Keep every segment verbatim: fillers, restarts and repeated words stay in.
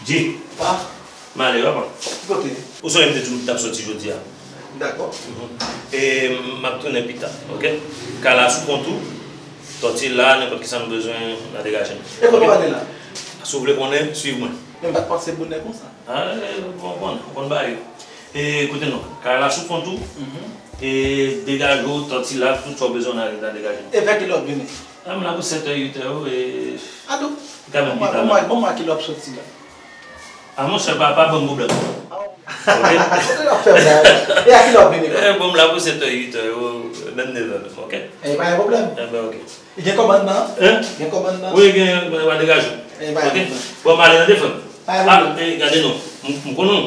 Jay, m ale, papa. Ki kote? Ou sonje m te di w m t ap soti jodi a? Dakò. Mhm. E m ap tounen pita, oke? Kay la sou kont ou, Tòti la, nenpòt kisa nou bezwen, n a degaje n. E kote w ale la? Si w vle konnen, swiv mwen. Men m pa t panse bonè konsa. A, e, bon, bon, ou konn bagay yo. E, koute non, kay la sou kont ou, e, degaje w, Tòti la, tout sa w bezwen, n a, n a degaje n. E vè kilè w ap vini? A, m la pou sèt è, uit è, e, kanmenm pita. Bon, mwen, bon, mwen kilè w ap soti la. A, monchè, pa, pa ban m pwoblèm. Oke? Kote w ap fè blag? E a kilè w ap vini? E, bon, m la pou sèt è, uit è, menm nèf è menm, oke? E, pa gen pwoblèm. Enben, oke. Gen kòmandman? Hein? Gen kòmandman? Wi, gen, w a degaje w. E, pa gen pwoblèm. Oke? Bon, m ale tande, frè m. Pa gen pwoblèm. A, e, gade non, m, m konnen w.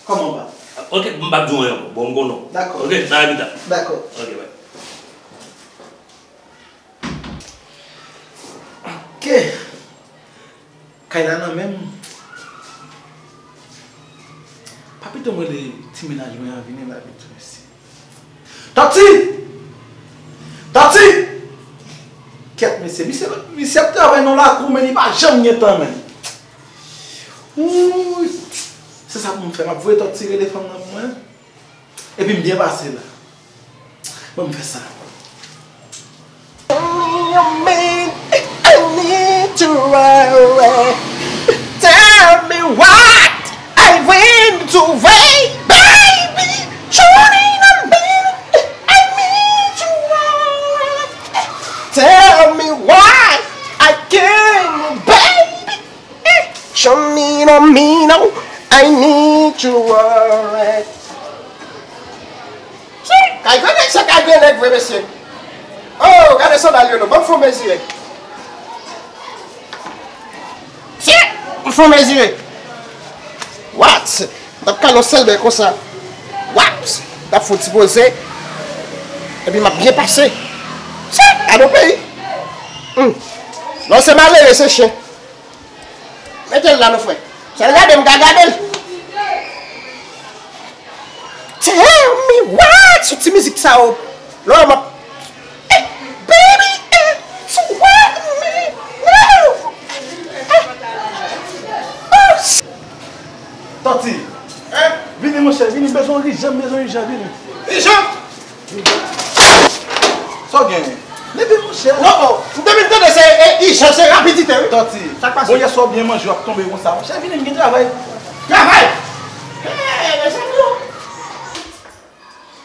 Kòman w pa? Oke, m p ap di w anyen ankò. Bon, m konnen w. Dakò. Oke, n a pita. Dakò. Oke, bye. Oke. Kay la nan men m. Pa pito m rele ti mennaj mwen an vini la pito, mesye. Tòti! Tòti! Kèt, mesye, misye, misye ap travay nan lakou, men li pa janm gen tan, menm. Wouy! Se sa pou m fè, m ap voye Tòti rele fanm nan pou mwen. Epi m byen pase la. Ban m fè sa. Tell me your man, I need to worry. Tell me what I went away, baby. Show me the man, I need to worry. Tell me why I came, baby. Show me the man, I need to worry. Kay gran nèg, se kay gran nèg vre, mesye. Oh, gade sandal yo non, ban m fè w mezire. Tye, m fè w mezire. What? M t ap kale yon sèl bèy konsa. What? M t ap fè yon ti poze. Epi m ap byen pase. Tye, gade yon peyi. Hmm. Non, se malere, se chen. Mete l la non frè. Sa l gade m ka gade l. Tell me what? Sou ti mizik sa yo. Lò m ap. Eh, baby, eh, so what me? No. Eh, oh, s- Tòti. Hein? Vini monchè, vini, m bezwen w ijan, m bezwen w ijan, vini. Ijan? Sa w genyen? Leve monchè. Non, oh, m te vin tande se, e, ijan, se rapidite, wi. Tòti. Sa k pase? Bon, yèswa w byen manje, w ap tonbe konsa. Monchè, vini, m gen travay. Travay? Eh, mezanmi, oh.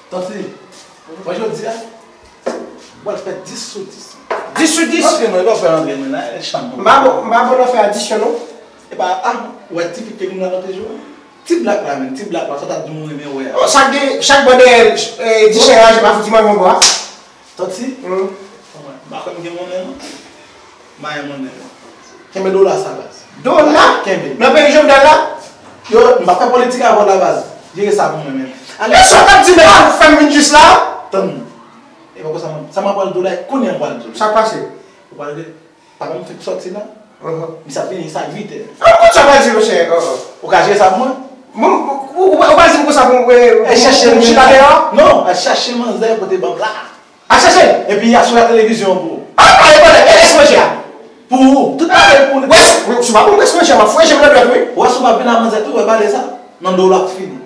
Tòti, mwen jodi a, m pral fè dis sou dis. Dis sou dis? Antre non, e pa w fè antre non, la, e chanm non. M pa bon, m pa bon nan fè adisyon, non. E pa, a, ou wè ti fi ke vin nan lòt jou a? Ti blak la menm, ti blak la, sa w t ap di m ou renmen wè a. Oh, sa gen, chak bò dèyè, eh, di chen raje pa fouti manje yon bò a. Tòti? Hmm. M pa kwè m gen monnen non. M pa gen monnen non. Kenbe dola sa baz. Dola? Kenbe. Nan peyi Jovenel la? Yo, m pa fè politik avè w la baz. Jere sa pou mwen menm. Ale. E sa w t ap di menm pou fè m vin jis la? Tann. E pa konsa, sa m ap pral di w la, e kounye a m pral di w. Sa k pase? Ou pral Papa m fenk sòti la. Misye ap vini sa uit è. An, kout sa pral di, monchè. Ou ka jere sa pou mwen? Ou, ou, ou, ou pral di m konsa pou mwen, eh, chèche m chita deyò? Non, al chache manzè pote ban m la. Al chache l? Epi aswè a televizyon pou ou. Ah, pale, pale, e rès manje a? Pou ou. Tout bagay pou ou. Wè, si w pa ban m rès manje a, m ap foure je m nan dwèt ou, wi. Wè, si w pa vin a manzè tou, wè, bale sa. Nan do w l ap fini.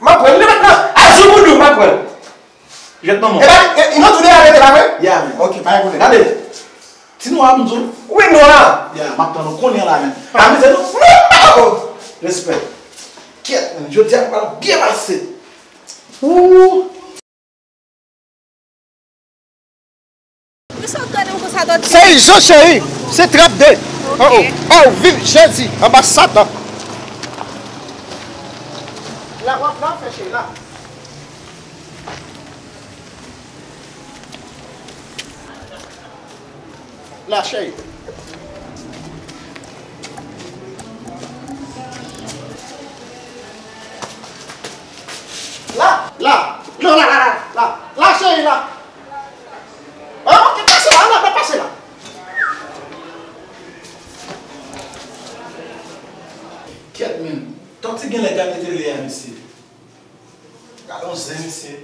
M ap pran li mentnan. Al sou boudou, m ap pran l. Jwèt nan men w. E pa, e, nou tou de a rete la vre? Ya, men. Ok, pa gen pwoblèm. Gade. Ti nwa a m di w. Wi, nwa a. Ya, m ap tann ou kounye a la, men. Amize nou. Non, oh, oh. Respè. Kyèt, men. Jodi a, m pral byen pase. Wou. Kisa w gade m konsa, Tòti? Se ijan, cheri. Se trap de. Ok. Oh, oh. Oh, viv Jezi. Anba Satan. La, w ap la, fè cheri, la. La, cheri. La, la. Non, la, la, la, la. La, cheri, la. Ah, ok, pase la, la, la, pase la. Kyèt, men. Tòti genlè gate tele a, mesye. Gade yon zen, mesye.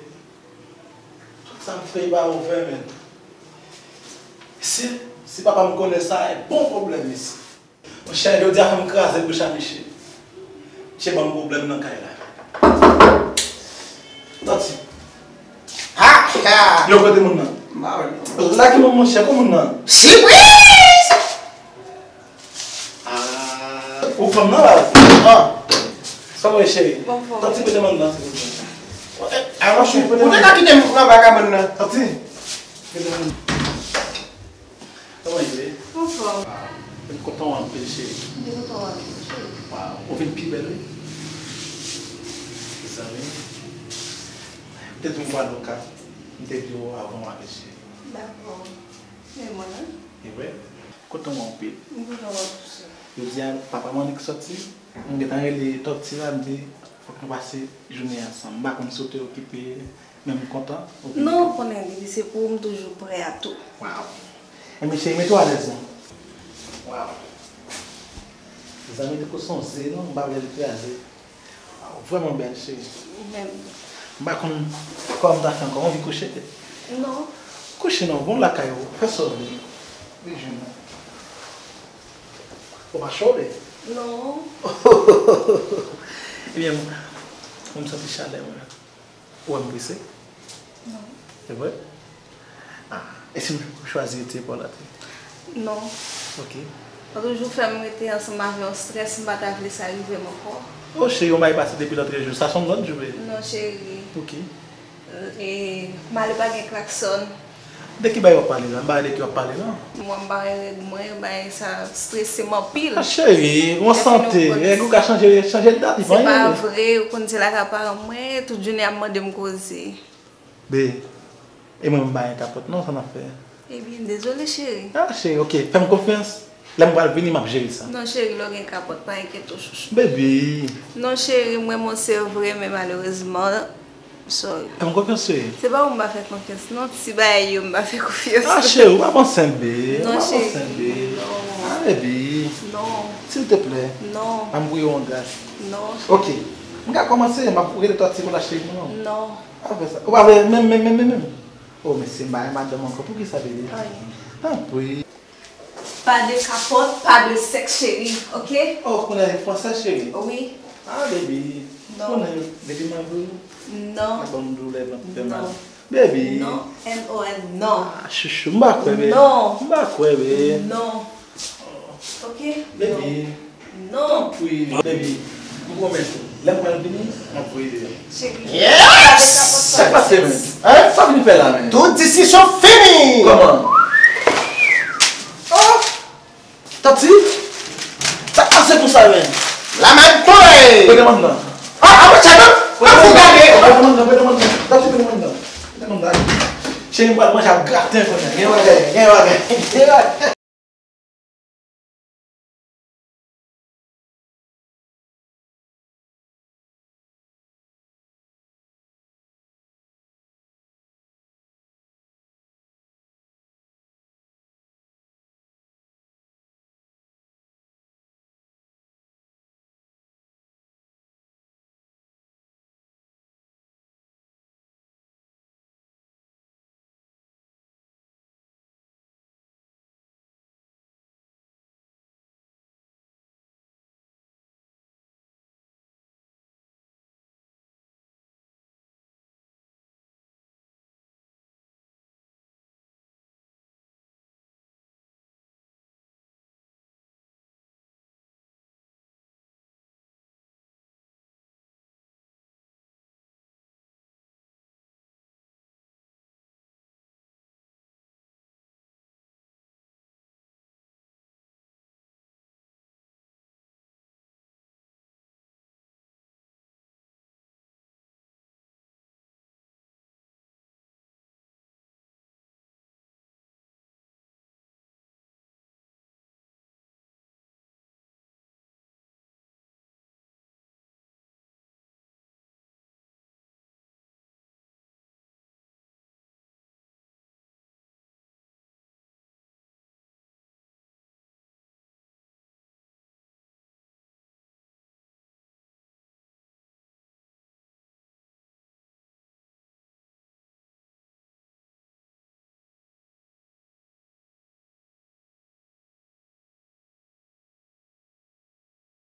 Tout sa m fè, e pa ouvè, men. Mesye, si papa m konnen sa, e bon pwoblèm, mesye. Chè, jodi a fè m kraze bouch a misye. Misye ban m pwoblèm nan kay la. Tanti. Ha! Ha! Yo, kote moun nan? M pa wè l non. La ki moun, monchè, kote moun nan? Sipriz! Ah, ou fanm nan la? Ah. Sa w ye, cheri? Bon, bon. Tanti, mete moun nan, silvouplè. Eh, alò, cheri, mete moun nan. Ou te ka kite m nan vagabon nan. Tanti, mete moun nan. Kòman w ye? Anfòm. Mwen kontan wè w anpil, cheri. Mwen kontan wè w anpil, cheri. Waw, ou vin pi bèl, wi. Mezanmi, m te di w m pral nan kay, m te di w avan w ale, cheri. Dakò. E mwen menm? E vre? Kontan wè w anpil. Mwen kontan wè w tou, cheri. Jodi a, papa m annik sòti. M gentan rele Tòti la, m di, fòk nou pase jounen ansanm. M pa konn si w te okipe, men m kontan. Okipe. Non, ou konnen, depi se pou ou, m toujou prè a tou. Waw. Enben, cheri, mete w alèz non. Waw. Zanmi te kou sonje, non, m pa vle l kraze. Waw, vrèman bèl, cheri. Ou menm tou. M pa konn kòman m ta fè ankò, ou anvi kouche? Non. Kouche non, bon lakay ou, fè sa w vle. Vin jwenn mwen. Ou pa cho vre? Non. Ebyen, mwen santi chalè mwen. Ou wè m prese? Non. Se vre? Ah, e si m chwazi retire pa w la tou? Non. Ok. Ou toujou fè m rete ansanm avè w, strès, m pa ta vle sa rive m ankò. Oh, cheri, yon bagay pase depi lòt jou. Sa se yon lòt jou, baby. Non, cheri. Pouki? E, male pa gen klaksòn. De ki bagay w ap pale la? M pa wè de ki w ap pale la. Mwen m pa wè règ mwen, bagay sa strese m anpil. Ah, cheri, ou an sante. Règ ou ka chanje, chanje l dat, li pa anyen. Se pa vre, ou konn se lakay paran mwen, tout jounen y ap mande m koze. Be, e mwen m pa gen kapòt non, sa n ap fè? Ebyen, dezole, cheri. Ah, cheri, ok, fè m konfyans. Lè m pral vini, m ap jere sa. Non, cheri, lè w gen kapòt, pa enkyete w, chouchou. Baby. Non, cheri, m renmen w se vre, men malerezman, sorry. Fè m konfyans, cheri. Se pa ou m pa fè konfyans, non, ti bagay yo m pa fè konfyans. Ah, cheri, ou pa ansent, be. Non, cheri. Ou pa ansent, be. Non. Ah, baby. Non. Silteplè. Non. Ban m voye w yon gras. Non. Ok. M ka kòmanse, m ap rele Tòti pou l achte pou nou. Non. Pa fè sa. Ou pa vle menm, menm, menm, menm, menm. Oh, mesye, m pa gen madanm ankò. Poukisa, bebe? Anyen. Tanpri. Pas de capote, pas de sexe, chérie, ok? Oh, konnen fransè, cheri? Wi. Ah, baby. Non. Konnen, depi m anvi w, non, ap ban m doulè, vant fè mal. Non. Baby. Non, N O N, non. Ah, chouchou, m pa kwè, baby. Non. M pa kwè, baby. Non. Ok? Baby. Non. Tanpri, baby. M pwomèt ou. Lè m pral vini, m ap voye deyò. Cheri. Yes! Sa k pase, men? Hein? Sa w vin fè la, men? Tout diskisyon fini! Kòman? Oh! Tati? Sa k pase konsa, men? Lamann tonbe! Kote manman nan? Ah, ah, mwen tchak! Kote manman nan? Kote manman nan? Tati, kote manman nan? Kote manman nan? Cheri, m pral manje ak graten kounye a. Gen bagay, gen bagay, gen bagay.